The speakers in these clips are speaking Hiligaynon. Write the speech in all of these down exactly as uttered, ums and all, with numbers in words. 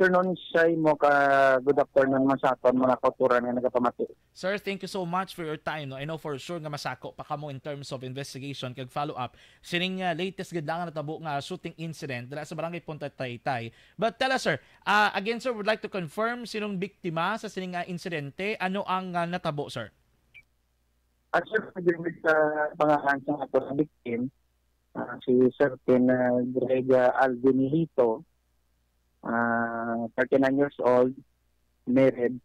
afternoon sa imo, ka good afternoon man sa aton mga kauturan nga nagapamati. Sir, thank you so much for your time, no? I know for sure nga masako pa kamo in terms of investigation kag follow-up sining, ah, latest gid lang nga natabo nga shooting incident dira sa Barangay Punta Taytay. But tell us, sir, ah, again, sir, would like to confirm sinong biktima sa sining, ah, insidente. Ano ang, ah, natabo, sir? Actually, nag-reveal sa pangalan sa ato nga victim, ah, si Sir Ken, ah, Greg, ah, Alvin Hilito, ah, thirty-nine years old, married,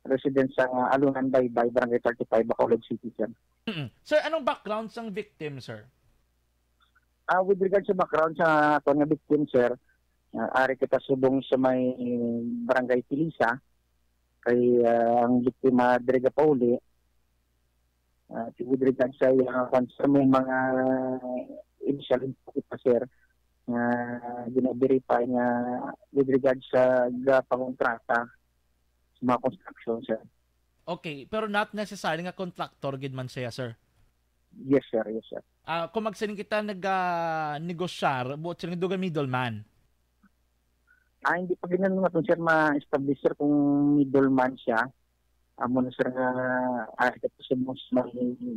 resident sa, ah, Alunan, Baybay, Barangay thirty-five, Bacolod City, sir. Mm-mm. Sir, anong background sang victim, sir? Ah, with regard sa background sa aton nga victim, sir, ah, ari kita subong sa may Barangay Pilisa, kay, ah, ang biktima diri gapauli. Ah, with regard sa iyang concern, may mga initial info kita, sir, nga gina-verify nga with regard sa gapangontrata sa mga construction, sir. Okay, pero not necessarily nga contractor gid man siya, sir? Yes, sir. Yes, sir. Ah, kung magsiling kita nag, ah, negosyar, buot siling dugang middleman. Ah, hindi pa ganyan natin, sir, ma-establish, sir, kung middleman siya. Amo na, sir, nga ari ka sa mga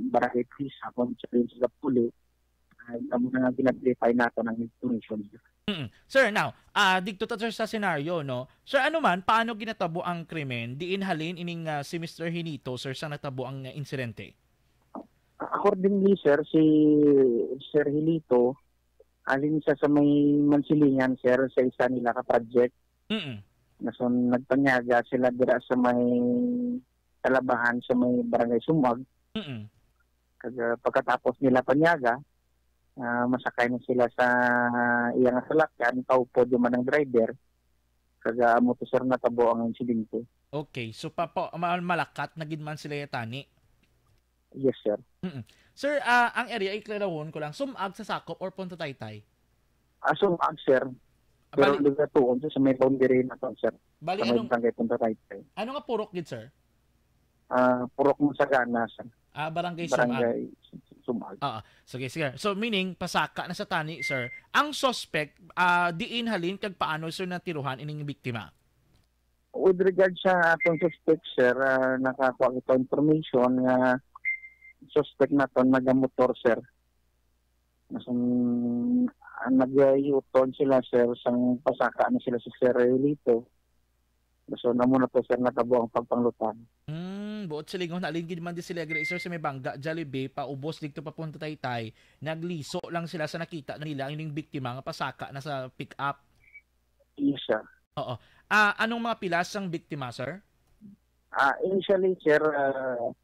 barangay police, kung sa rin sila puli, ah, amo na nga gina-verify natin ang information, sir. Mm. Sir, now, ah, dito ta, sir, sa senaryo, no? Sir, ano man, paano ginatabo ang krimen? Diin halin ining, ah, si Mister Hilito, sir, sa natabo ang, ah, insidente? Accordingly, sir, si Sir Hilito, alin siya sa may Mansilingan, sir, sa isa nila ka project. Mm. Nason, nagpanyaga sila dira sa may Talabahan, sa may Barangay Sumag. Mm. Kag, ah, pagkatapos nila panyaga, ah, masakay na sila sa iyang salakyan, kaupod yung manang driver. Kag, ah, amo to, sir, natabo ang insidente. Okay, so pa, pa, ma-, malakat na gid man sila ya tani? Yes, sir. Mm-mm. Sir, ah, ang area, iklarahon ko lang, Sumag sa sakop or Punta Taytay? Ah, Sumag, sir. Pero bali, lugar tuon sa may boundary na to, sir. Bali, sa may anong, barangay Punta Taytay. Ano nga purok gid, sir? Ah, Purok Masagana, sir. Ah, Barangay Sumag. Barangay Sumag. Ah, ah. Sige, sige. So, meaning, pasaka na sa tani, sir. Ang suspect, ah, diin halin kag paano, sir, natiruhan ining biktima? With regard sa atong suspect, sir, ah, nakakuha kita information nga suspect naton nagamotor, sir. Mas, mm, ah, nag-U-turn sila, sir, sang pasaka na sila sa Sir Relito. So, namo na to, sir, natabo ang pagpanglutan. Hmm, buot silingon, halin gid man di sila, sir, sa may Bangga, Jollibee, paubos dito papunta Taytay, nagliso lang sila sa nakita na nila ining biktima nga pasaka na sa pick-up. Yes, sir. Oo. Ah, anong mga pilas sang biktima, sir? Ah, initially, sir, ah,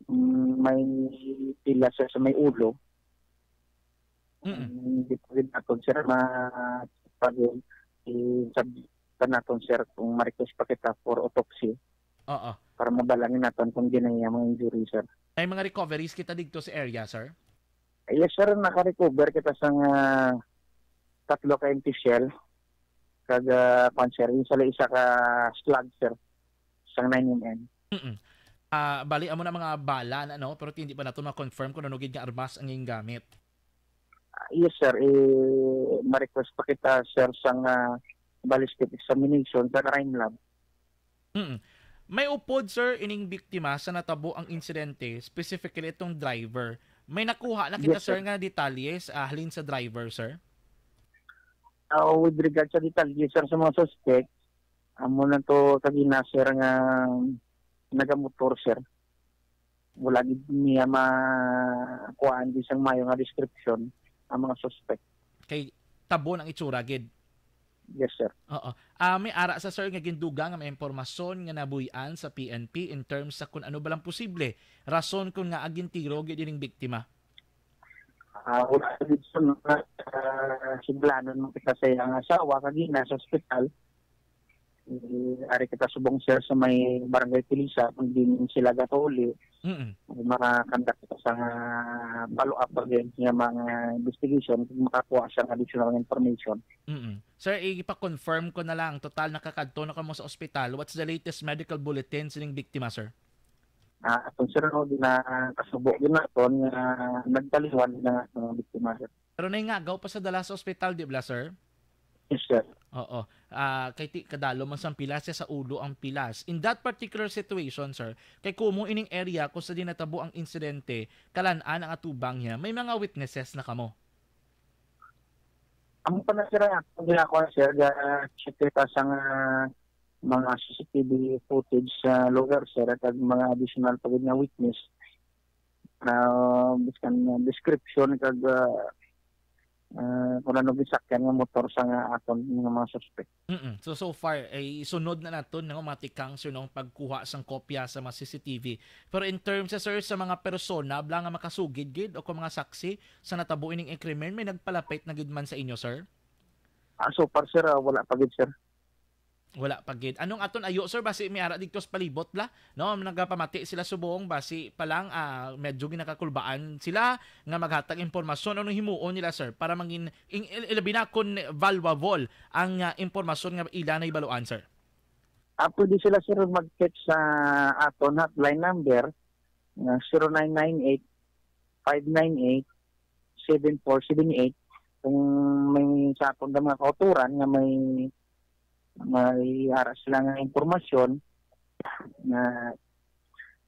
mm, may pilas sa, sa may ulo. Mm. Mm, di pa gid naton, sir, ma-, pag i-, sab-, pa naton, sir, kung ma-request pa kita for autopsy. Oo. Para mabalangin naton kung diin ang iyang mga injury, sir. May mga recoveries kita dito sa area, sir? Yes, sir, naka-recover kita sang, ah, tatlo ka empty shell. Kag, ah, kwan, sir, yung sala isa ka slug, sir, sang nine M M. Mm-mm. Ah, bali, amo na mga bala na, no? Pero hindi pa nato ma-confirm kung ano gid nga armas ang gingamit. Ah, yes, sir. Eh, ma-request pa kita, sir, sang, ah, ballistic examination sa crime lab. Mm. May upod, sir, ining biktima sa natabo ang insidente, specifically itong driver. May nakuha na kita, yes, sir, sir, nga detalye sa, ah, halin sa driver, sir? Ah, with regard sa detalye, sir, sa mga suspect, amo na to, kagina, sir, nga nagamotor, sir. Wala gid niya ma-, kuhaan gid sang mayo nga description ang mga suspect. Kay tabon ang itsura gid. Yes, sir. Oo. Ah, may ara sa, sir, nga gindugang nga may impormasyon nga nabuy-an sa P N P in terms sa kung ano ba lang posible rason kung ngaa gintiro gid ining biktima? Ah, wala sa gid, sir, no? Ah, sudlanan mo kita sa iyang asawa, kagina sa ospital. Eh, ari kita subong, sir, sa may Barangay Pilisa, kung diin sila gatuloy. Mm. Makakandak kita sa, ah, follow-up again nga mga investigation kung makakuha siya ng additional information. Mm-mm. Sir, ipa-confirm ko na lang, total nakakadto na kamo sa ospital. What's the latest medical bulletin sining biktima, sir? Ah, atong, sir, no, ginakasubo gid naton nga nagtaliwan na nga mga biktima, sir. Pero naingagaw pa sa dala sa ospital, di ba, sir? Yes, sir. Oo. Ah, kay ti-, kadalo man sang pilas, siya sa ulo ang pilas. In that particular situation, sir, kay kumo ining area kung sa di natabo ang insidente, kalan-an ang atubang niya, may mga witnesses na kamo? Ang panasira, ang ginagawa, sir, ga-check kita sa nga mga C C T V footage sa lugar, sir, kag mga additional pa gid nga witness na, biskan nga description kag, ah, ah, kung ano gisakyan nga motor sa nga aton nga mga suspect. Mm-mm. So, so far, ay sunod na naton, no, mga tikang, sir, no, pagkuha sang kopya sa mga C C T V. Pero in terms, sir, sa mga persona bala nga makasugid gid o kung mga saksi sa natabo ining krimen, may nagpalapit na gid man sa inyo, sir? Ah, so far, sir, ah, wala pa gid, sir. Wala pa gid. Anong aton ayo, sir? Basi may ara dito sa palibot, bala, no? Nagapamati sila subong, basi pa lang, ah, medyo ginakakulbaan sila nga maghatag impormasyon. Anong himuon nila, sir, para mangin-, ing-, il-, ilabi na kon valuable ang, ah, impormasyon nga ila na ibaluan, sir? Ah, pwede sila, sir, mag-text sa aton hotline number nga zero nine nine eight, five nine eight, seven four seven eight. Kung may sa aton nga mga kauturan nga may, may ara sila nga impormasyon na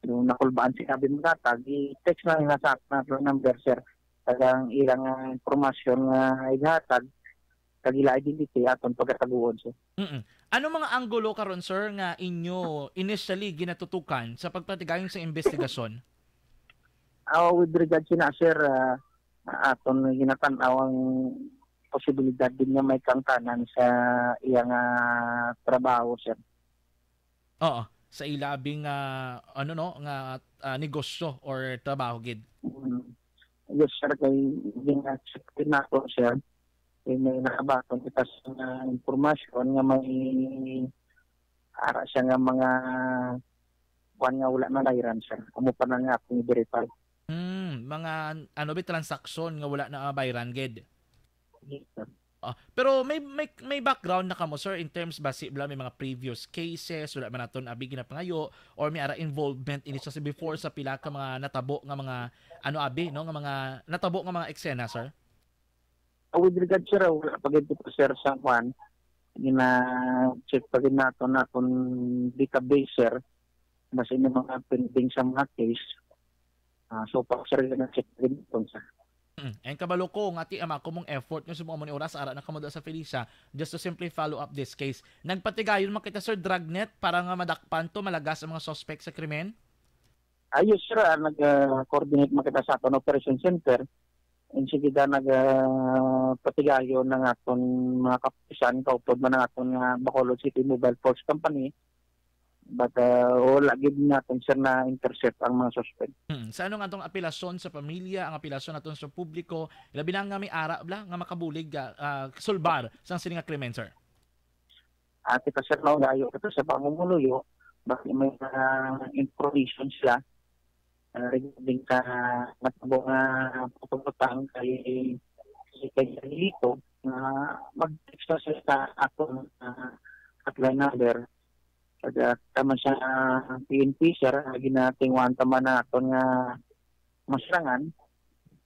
yung nakulbaan, sinabi mo, tatag, i-text na nila sa aton nga number, sir. Tagang ilang, ah, impormasyon nga ihatag, kag ila identity aton pagkataguon, sir. Mm-mm. Ano mga anggulo karon, sir, nga inyo initially ginatutukan sa pagpatigayon sa investigasyon? Ah, with regard sina, sir, ah, aton ginatan-aw ang posibilidad din nga may kangtanan sa iyang, ah, trabaho, sir. Oo, sa ilabing, ah, ano, no, nga, ah, negosyo or trabaho gid. Mm. Yes, sir, kay gina-check din nato, sir. Kay may nakabaton kita sa mga impormasyon nga may ara siya nga mga kuwan nga wala nabayran, sir. Amo pa na nga akong i-verify. Hmm, mga ano ba, transaksyon nga wala nabayran gid? Yes, sir. Ah, pero may, may, may background na kamo, sir, in terms ba si, bala, may mga previous cases, wala man naton abi ginapangayo, or may ara involvement ini sa before sa pila ka mga natabo nga mga, ano, abi, no, nga mga natabo nga mga eksena, sir? Ah, with regard, sir, ah, wala pa gid ko, sir, sa kwan. Gina-check pa gid nato na kung database, sir. Basta yung mga pending sa mga case. Ah, so, pa, sir, gina-check pa gid nato, sir. Mm. And kabalo ko nga ti ama ko mong effort nyo sa mga muni oras, ara na kamo da sa Felicia, just to simply follow up this case. Nagpatigayon man kita, sir, dragnet, para nga madakpan to, malagas ang mga suspect sa krimen? Ayos, sir, ah, nag, ah, coordinate man kita sa aton operation center. And sige da, nag, ah, patigayon ng aton mga kapulisan, kaupod man ang aton nga Bacolod City Mobile Force Company. But, ah, wala gid natin, sir, na-intercept ang mga suspect. Hmm. Sa anong atong apelasyon sa pamilya, ang apelasyon naton sa publiko, labi na nga may ara bala nga makabulig, ah, ah, sulbar sang sini nga krimen, sir? Ah, kita, sir, maugayo kita sa pamumuluyo, bakit may, ah, information sila, ah, regarding ka natabo nga pagpagutang kay, kay Angelito, nga mag-text na siya sa aton, ah, hotline number. Kag, ah, tama sa P N P, sir, ah, ginatingwan ta man na aton nga masirangan.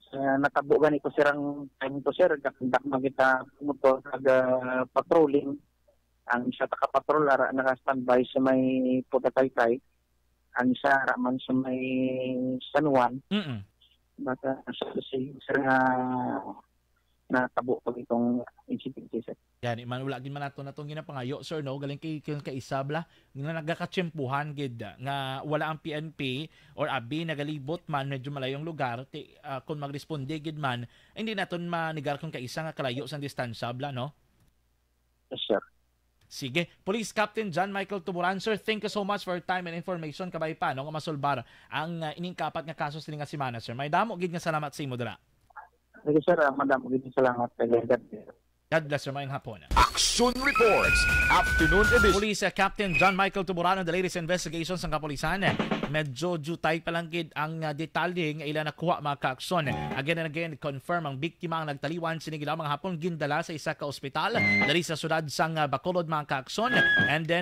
Sa natabo gani ko, sir, ang time ko, sir, gakdak man kita motor kag, ah, patrolling. Ang isa ta ka patrol ara naka-standby sa may Pagkataytay. Ang isa ara man sa may San Juan. Mm-mm. Baka sa, sa, sir, nga natabo pa itong insidente, sir. Gani man, wala gid man nato natong ginapangayo, sir, no? Galing kay, kay kaisa bala nga nagakatsyempuhan gid nga wala ang P N P or abi nagalibot man medyo malayo ang lugar, ti, ah, kung magresponde gid man, hindi naton manigar kung kaisa nga kalayo sang distansya bala, no? Yes, sir. Sige, Police Captain John Michael Tuburan, sir, thank you so much for your time and information. Kabay pa, no, nga masulbar ang, ah, ining kapat nga kaso sini nga semana, sir. May damo gid nga salamat sa imo dira. Sige, sir, ah, madamo gid nga salamat. God bless, sir. Maayong hapon. Action Reports, Afternoon Edition. Police, uh, Captain John Michael Tuburan on the latest investigations sang kapulisan. Medyo jutay pa lang gid ang, uh, detalye nga ila nakuha, mga kaakson. Again and again, confirm ang biktima ang nagtaliwan sini gid lamang hapon gindala sa isa ka ospital dali sa siyudad sang, uh, Bacolod, mga kaakson. And then,